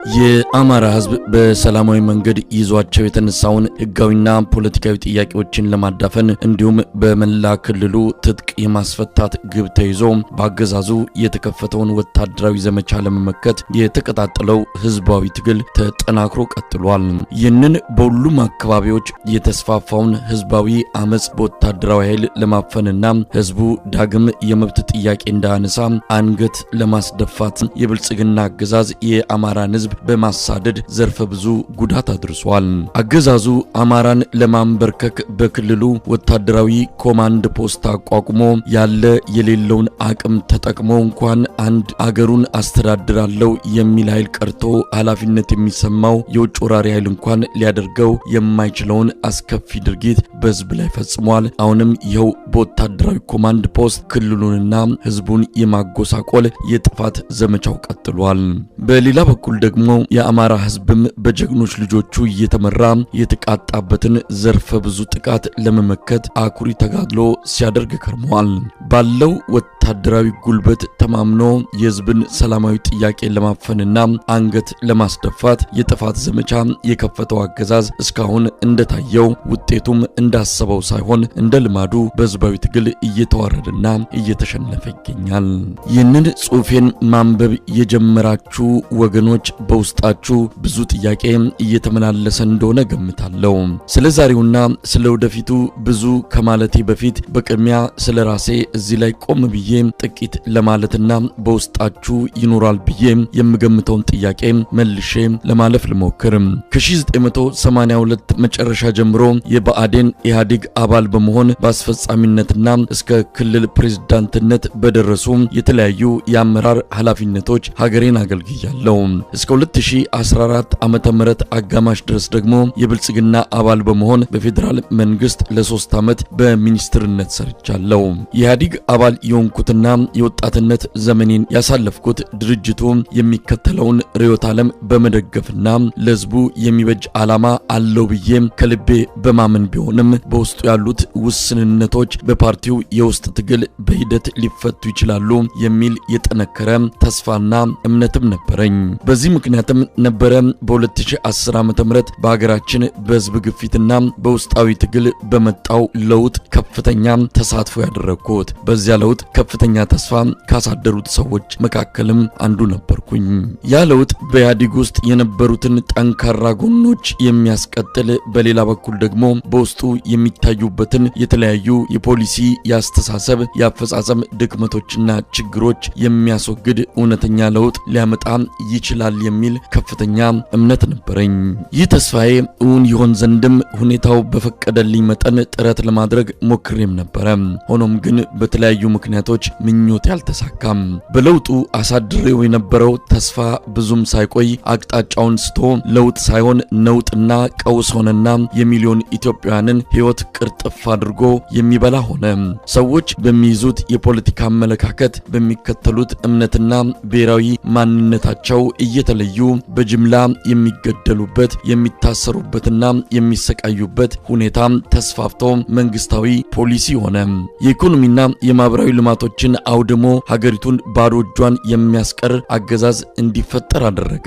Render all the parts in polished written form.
የአማራ ሕዝብ በሰላማዊ መንገድ ይዟቸው የተነሳውን ሕጋዊና ፖለቲካዊ ጥያቄዎችን ለማዳፈን እንዲሁም በመላ ክልሉ ትጥቅ የማስፈታት ግብ ተይዞ በአገዛዙ የተከፈተውን ወታደራዊ ዘመቻ ለመመከት የተቀጣጠለው ሕዝባዊ ትግል ተጠናክሮ ቀጥሏል። ይህንን በሁሉም አካባቢዎች የተስፋፋውን ሕዝባዊ አመጽ በወታደራዊ ኃይል ለማፈንና ሕዝቡ ዳግም የመብት ጥያቄ እንዳያነሳ አንገት ለማስደፋት የብልጽግና አገዛዝ የአማራን ሕዝብ በማሳደድ ዘርፈ ብዙ ጉዳት አድርሷል። አገዛዙ አማራን ለማንበርከክ በክልሉ ወታደራዊ ኮማንድ ፖስት አቋቁሞ ያለ የሌለውን አቅም ተጠቅሞ እንኳን አንድ አገሩን አስተዳድራለሁ የሚል ኃይል ቀርቶ ኃላፊነት የሚሰማው የውጭ ወራሪ ኃይል እንኳን ሊያደርገው የማይችለውን አስከፊ ድርጊት በሕዝብ ላይ ፈጽሟል። አሁንም ይኸው በወታደራዊ ኮማንድ ፖስት ክልሉንና ሕዝቡን የማጎሳቆል የጥፋት ዘመቻው ቀጥሏል። በሌላ በኩል ደግሞ የአማራ ሕዝብም በጀግኖች ልጆቹ እየተመራ የተቃጣበትን ዘርፈ ብዙ ጥቃት ለመመከት አኩሪ ተጋድሎ ሲያደርግ ከርመዋል። ባለው ወታደራዊ ጉልበት ተማምኖ የሕዝብን ሰላማዊ ጥያቄ ለማፈንና አንገት ለማስደፋት የጥፋት ዘመቻ የከፈተው አገዛዝ እስካሁን እንደታየው ውጤቱም እንዳሰበው ሳይሆን እንደ ልማዱ በሕዝባዊ ትግል እየተዋረደና እየተሸነፈ ይገኛል። ይህንን ጽሑፌን ማንበብ የጀመራችሁ ወገኖች በውስጣችሁ ብዙ ጥያቄ እየተመላለሰ እንደሆነ ገምታለሁ። ስለ ዛሬውና ስለ ወደፊቱ ብዙ ከማለቴ በፊት በቅድሚያ ስለ ራሴ እዚህ ላይ ቆም ብዬ ጥቂት ለማለትና በውስጣችሁ ይኖራል ብዬ የምገምተውን ጥያቄ መልሼ ለማለፍ ልሞክር። ከ1982 መጨረሻ ጀምሮ የብአዴን ኢህአዴግ አባል በመሆን በአስፈጻሚነትና እስከ ክልል ፕሬዝዳንትነት በደረሱ የተለያዩ የአመራር ኃላፊነቶች ሀገሬን አገልግያለሁ። እስከ 2014 ዓመተ ምህረት አጋማሽ ድረስ ደግሞ የብልጽግና አባል በመሆን በፌዴራል መንግስት ለ3 ዓመት በሚኒስትርነት ሰርቻለሁ። የኢህአዴግ አባል የሆንኩትና የወጣትነት ዘመኔን ያሳለፍኩት ድርጅቱ የሚከተለውን ርዕዮተ ዓለም በመደገፍና ለሕዝቡ የሚበጅ ዓላማ አለው ብዬ ከልቤ በማመን ቢሆንም በውስጡ ያሉት ውስንነቶች በፓርቲው የውስጥ ትግል በሂደት ሊፈቱ ይችላሉ የሚል የጠነከረ ተስፋና እምነትም ነበረኝ። በዚህ ምክንያትም ነበረ በ2010 ዓ.ም በሀገራችን በሕዝብ ግፊትና በውስጣዊ ትግል በመጣው ለውጥ ከፍተኛ ተሳትፎ ያደረግኩት። በዚያ ለውጥ ከፍተኛ ተስፋ ካሳደሩት ሰዎች መካከልም አንዱ ነበርኩኝ። ያ ለውጥ በኢህአዴግ ውስጥ የነበሩትን ጠንካራ ጎኖች የሚያስቀጥል፣ በሌላ በኩል ደግሞ በውስጡ የሚታዩበትን የተለያዩ የፖሊሲ፣ የአስተሳሰብ፣ የአፈጻጸም ድክመቶችና ችግሮች የሚያስወግድ እውነተኛ ለውጥ ሊያመጣ ይችላል የሚል ከፍተኛ እምነት ነበረኝ። ይህ ተስፋዬ እውን ይሆን ዘንድም ሁኔታው በፈቀደልኝ መጠን ጥረት ለማድረግ ሞክሬም ነበረ። ሆኖም ግን በተለያዩ ምክንያቶች ምኞቴ አልተሳካም። በለውጡ አሳድሬው የነበረው ተስፋ ብዙም ሳይቆይ አቅጣጫውን ስቶ ለውጥ ሳይሆን ነውጥና ቀውስ ሆነና የሚሊዮን ኢትዮጵያውያንን ሕይወት ቅርጥፍ አድርጎ የሚበላ ሆነ። ሰዎች በሚይዙት የፖለቲካ አመለካከት፣ በሚከተሉት እምነትና ብሔራዊ ማንነታቸው እየተለዩ በጅምላ የሚገደሉበት፣ የሚታሰሩበትና የሚሰቃዩበት ሁኔታ ተስፋፍቶ መንግስታዊ ፖሊሲ ሆነ። የኢኮኖሚና የማህበራዊ ልማቶችን አውድሞ ሀገሪቱን ባዶ እጇን የሚያስቀር አገዛዝ እንዲፈጠር አደረገ።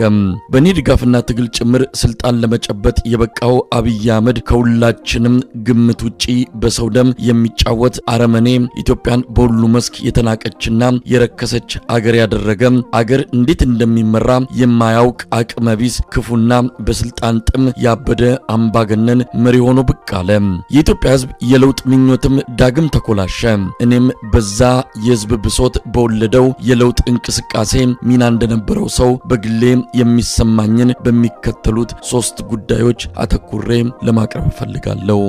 በእኔ ድጋፍና ትግል ጭምር ስልጣን ለመጨበጥ የበቃው አብይ አህመድ ከሁላችንም ግምት ውጪ በሰው ደም የሚጫወት አረመኔ፣ ኢትዮጵያን በሁሉ መስክ የተናቀችና የረከሰች አገር ያደረገ፣ አገር እንዴት እንደሚመራ የማያውቅ አቅመቢስ፣ ክፉና በስልጣን ጥም ያበደ አምባገነን መሪ ሆኖ ብቅ አለ። የኢትዮጵያ ሕዝብ የለውጥ ምኞትም ዳግም ተኮላሸ። እኔም በዛ የሕዝብ ብሶት በወለደው የለውጥ እንቅስቃሴ ሚና እንደነበረው ሰው በግሌ የሚሰማኝን በሚከተሉት ሶስት ጉዳዮች አተኩሬ ለማቅረብ እፈልጋለሁ።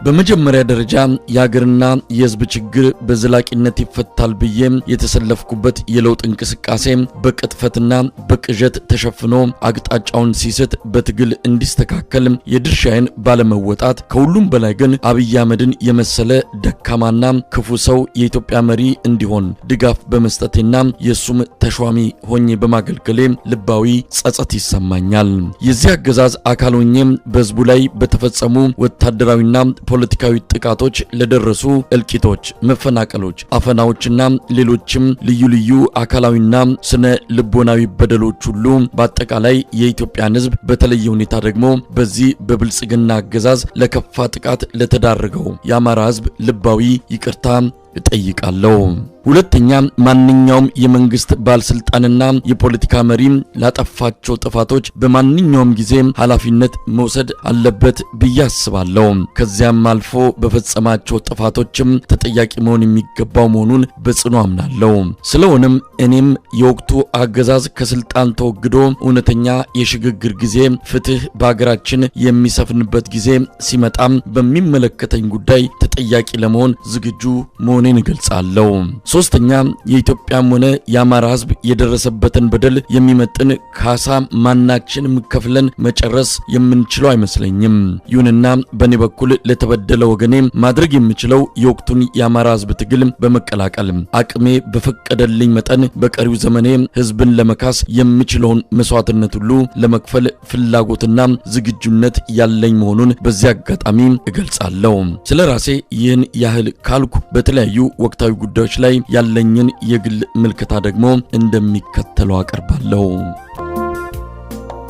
በመጀመሪያ ደረጃ የሀገርና የሕዝብ ችግር በዘላቂነት ይፈታል ብዬ የተሰለፍኩበት የለውጥ እንቅስቃሴ በቅጥፈትና በቅዠት ተሸፍኖ አቅጣጫውን ሲስት በትግል እንዲስተካከል የድርሻዬን ባለመወጣት፣ ከሁሉም በላይ ግን አብይ አህመድን የመሰለ ደካማና ክፉ ሰው የኢትዮጵያ መሪ እንዲሆን ድጋፍ በመስጠቴና የሱም ተሿሚ ሆኜ በማገልገሌ ልባዊ ጸጸት ይሰማኛል። የዚህ አገዛዝ አካል ሆኜ በህዝቡ ላይ በተፈጸሙ ወታደራዊና ፖለቲካዊ ጥቃቶች ለደረሱ እልቂቶች፣ መፈናቀሎች፣ አፈናዎችና ሌሎችም ልዩ ልዩ አካላዊና ስነ ልቦናዊ በደሎች ሁሉ በአጠቃላይ የኢትዮጵያን ሕዝብ በተለየ ሁኔታ ደግሞ በዚህ በብልጽግና አገዛዝ ለከፋ ጥቃት ለተዳረገው የአማራ ሕዝብ ልባዊ ይቅርታ እጠይቃለሁ። ሁለተኛ፣ ማንኛውም የመንግስት ባለስልጣንና የፖለቲካ መሪ ላጠፋቸው ጥፋቶች በማንኛውም ጊዜ ኃላፊነት መውሰድ አለበት ብዬ አስባለሁ። ከዚያም አልፎ በፈጸማቸው ጥፋቶችም ተጠያቂ መሆን የሚገባው መሆኑን በጽኑ አምናለሁ። ስለሆነም እኔም የወቅቱ አገዛዝ ከስልጣን ተወግዶ እውነተኛ የሽግግር ጊዜ፣ ፍትህ በሀገራችን የሚሰፍንበት ጊዜ ሲመጣም በሚመለከተኝ ጉዳይ ተጠያቂ ለመሆን ዝግጁ መሆኔን እገልጻለሁ። ሶስተኛ፣ የኢትዮጵያም ሆነ የአማራ ሕዝብ የደረሰበትን በደል የሚመጥን ካሳ ማናችንም ከፍለን መጨረስ የምንችለው አይመስለኝም። ይሁንና በእኔ በኩል ለተበደለ ወገኔ ማድረግ የምችለው የወቅቱን የአማራ ሕዝብ ትግል በመቀላቀል አቅሜ በፈቀደልኝ መጠን በቀሪው ዘመኔ ሕዝብን ለመካስ የምችለውን መስዋዕትነት ሁሉ ለመክፈል ፍላጎትና ዝግጁነት ያለኝ መሆኑን በዚህ አጋጣሚ እገልጻለሁ። ስለ ራሴ ይህን ያህል ካልኩ በተለያዩ ወቅታዊ ጉዳዮች ላይ ያለኝን የግል ምልከታ ደግሞ እንደሚከተለው አቀርባለሁ።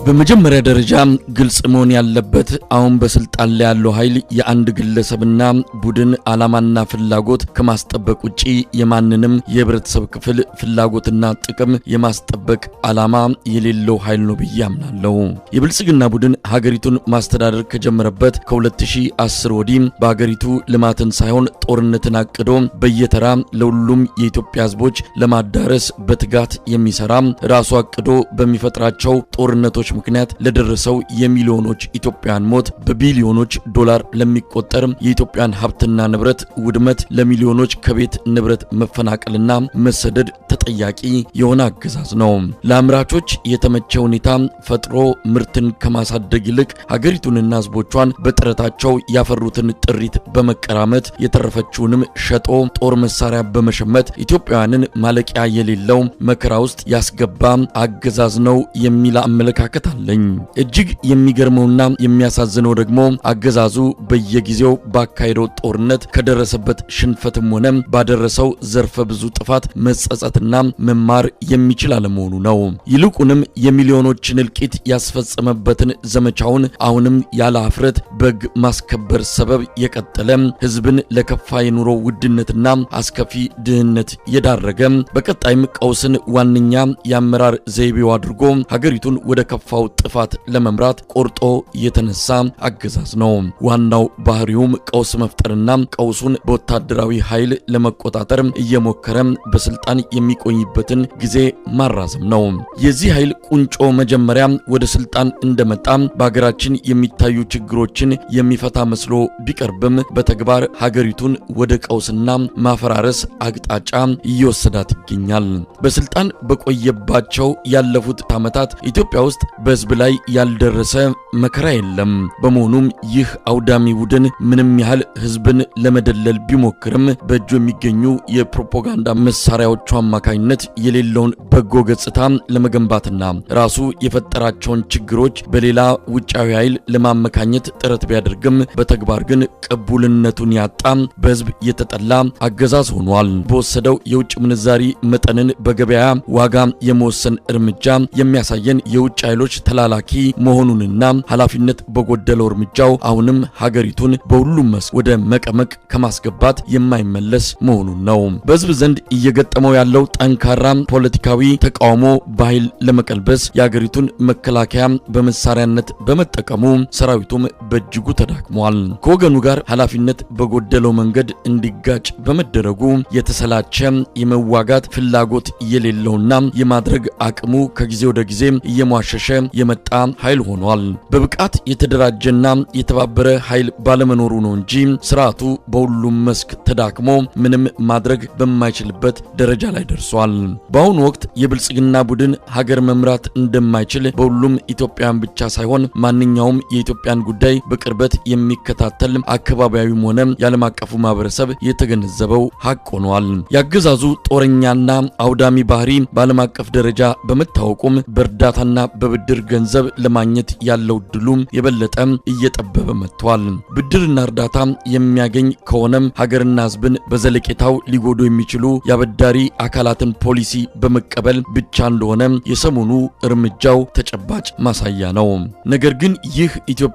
በመጀመሪያ ደረጃ ግልጽ መሆን ያለበት አሁን በስልጣን ላይ ያለው ኃይል የአንድ ግለሰብና ቡድን ዓላማና ፍላጎት ከማስጠበቅ ውጪ የማንንም የህብረተሰብ ክፍል ፍላጎትና ጥቅም የማስጠበቅ ዓላማ የሌለው ኃይል ነው ብዬ አምናለሁ። የብልጽግና ቡድን ሀገሪቱን ማስተዳደር ከጀመረበት ከ2010 ወዲህ በሀገሪቱ ልማትን ሳይሆን ጦርነትን አቅዶ በየተራ ለሁሉም የኢትዮጵያ ሕዝቦች ለማዳረስ በትጋት የሚሰራ፣ ራሱ አቅዶ በሚፈጥራቸው ጦርነቶች ምክንያት ለደረሰው የሚሊዮኖች ኢትዮጵያን ሞት፣ በቢሊዮኖች ዶላር ለሚቆጠር የኢትዮጵያን ሀብትና ንብረት ውድመት፣ ለሚሊዮኖች ከቤት ንብረት መፈናቀልና መሰደድ ተጠያቂ የሆነ አገዛዝ ነው። ለአምራቾች የተመቸ ሁኔታ ፈጥሮ ምርትን ከማሳደግ ይልቅ ሀገሪቱንና ሕዝቦቿን በጥረታቸው ያፈሩትን ጥሪት በመቀራመት የተረፈችውንም ሸጦ ጦር መሳሪያ በመሸመት ኢትዮጵያውያንን ማለቂያ የሌለው መከራ ውስጥ ያስገባ አገዛዝ ነው የሚል አመለካከት አለኝ። እጅግ የሚገርመውና የሚያሳዝነው ደግሞ አገዛዙ በየጊዜው ባካሄደው ጦርነት ከደረሰበት ሽንፈትም ሆነ ባደረሰው ዘርፈ ብዙ ጥፋት መጸጸትና መማር የሚችል አለመሆኑ ነው። ይልቁንም የሚሊዮኖችን እልቂት ያስፈጸመበትን ዘመቻውን አሁንም ያለ ኀፍረት በሕግ ማስከበር ሰበብ የቀጠለ፣ ሕዝብን ለከፋ የኑሮ ውድነትና አስከፊ ድህነት የዳረገ፣ በቀጣይም ቀውስን ዋነኛ የአመራር ዘይቤው አድርጎ ሀገሪቱን ወደ ከፋው ጥፋት ለመምራት ቆርጦ የተነሳ አገዛዝ ነው። ዋናው ባህሪውም ቀውስ መፍጠርና ቀውሱን በወታደራዊ ኃይል ለመቆጣጠር እየሞከረ በስልጣን የሚቆይበትን ጊዜ ማራዘም ነው። የዚህ ኃይል ቁንጮ መጀመሪያ ወደ ስልጣን እንደመጣ በሀገራችን የሚታዩ ችግሮችን የሚፈታ መስሎ ቢቀርብም በተግባር ሀገሪቱን ወደ ቀውስና ማፈራረስ አቅጣጫ እየወሰዳት ይገኛል። በስልጣን በቆየባቸው ያለፉት ዓመታት ኢትዮጵያ ውስጥ በሕዝብ ላይ ያልደረሰ መከራ የለም። በመሆኑም ይህ አውዳሚ ቡድን ምንም ያህል ሕዝብን ለመደለል ቢሞክርም በእጁ የሚገኙ የፕሮፓጋንዳ መሳሪያዎቹ አማካኝነት የሌለውን በጎ ገጽታ ለመገንባትና ራሱ የፈጠራቸውን ችግሮች በሌላ ውጫዊ ኃይል ለማመካኘት ጥረት ቢያደርግም በተግባር ግን ቅቡልነቱን ያጣ፣ በሕዝብ የተጠላ አገዛዝ ሆኗል። በወሰደው የውጭ ምንዛሪ መጠንን በገበያ ዋጋ የመወሰን እርምጃ የሚያሳየን የውጭ ኃይሎች ተላላኪ መሆኑንና ኃላፊነት በጎደለው እርምጃው አሁንም ሀገሪቱን በሁሉም መስክ ወደ መቀመቅ ከማስገባት የማይመለስ መሆኑን ነው። በሕዝብ ዘንድ እየገጠመው ያለው ጠንካራ ፖለቲካዊ ተቃውሞ በኃይል ለመቀልበስ የሀገሪቱን መከላከያ በመሳሪያነት በመጠቀሙ ሰራዊቱም በእጅጉ ተዳክሟል። ከወገኑ ጋር ኃላፊነት በጎደለው መንገድ እንዲጋጭ በመደረጉ የተሰላቸ፣ የመዋጋት ፍላጎት የሌለውና የማድረግ አቅሙ ከጊዜ ወደ ጊዜ እየሟሸሸ የመጣ ኃይል ሆኗል። በብቃት የተደራጀና የተባበረ ኃይል ባለመኖሩ ነው እንጂ ስርዓቱ በሁሉም መስክ ተዳክሞ ምንም ማድረግ በማይችልበት ደረጃ ላይ ደርሷል። በአሁኑ ወቅት የብልጽግና ቡድን ሀገር መምራት እንደማይችል በሁሉም ኢትዮጵያውያን ብቻ ሳይሆን ማንኛውም የኢትዮጵያን ጉዳይ በቅርበት የሚከታተል አካባቢያዊም ሆነ የዓለም አቀፉ ማህበረሰብ የተገነዘበው ሀቅ ሆኗል። ያገዛዙ ጦረኛና አውዳሚ ባህሪ በዓለም አቀፍ ደረጃ በመታወቁም በእርዳታና በብድር የብድር ገንዘብ ለማግኘት ያለው ዕድሉም የበለጠ እየጠበበ መጥቷል። ብድርና እርዳታ የሚያገኝ ከሆነም ሀገርና ሕዝብን በዘለቄታው ሊጎዱ የሚችሉ የአበዳሪ አካላትን ፖሊሲ በመቀበል ብቻ እንደሆነ የሰሞኑ እርምጃው ተጨባጭ ማሳያ ነው። ነገር ግን ይህ ኢትዮጵያ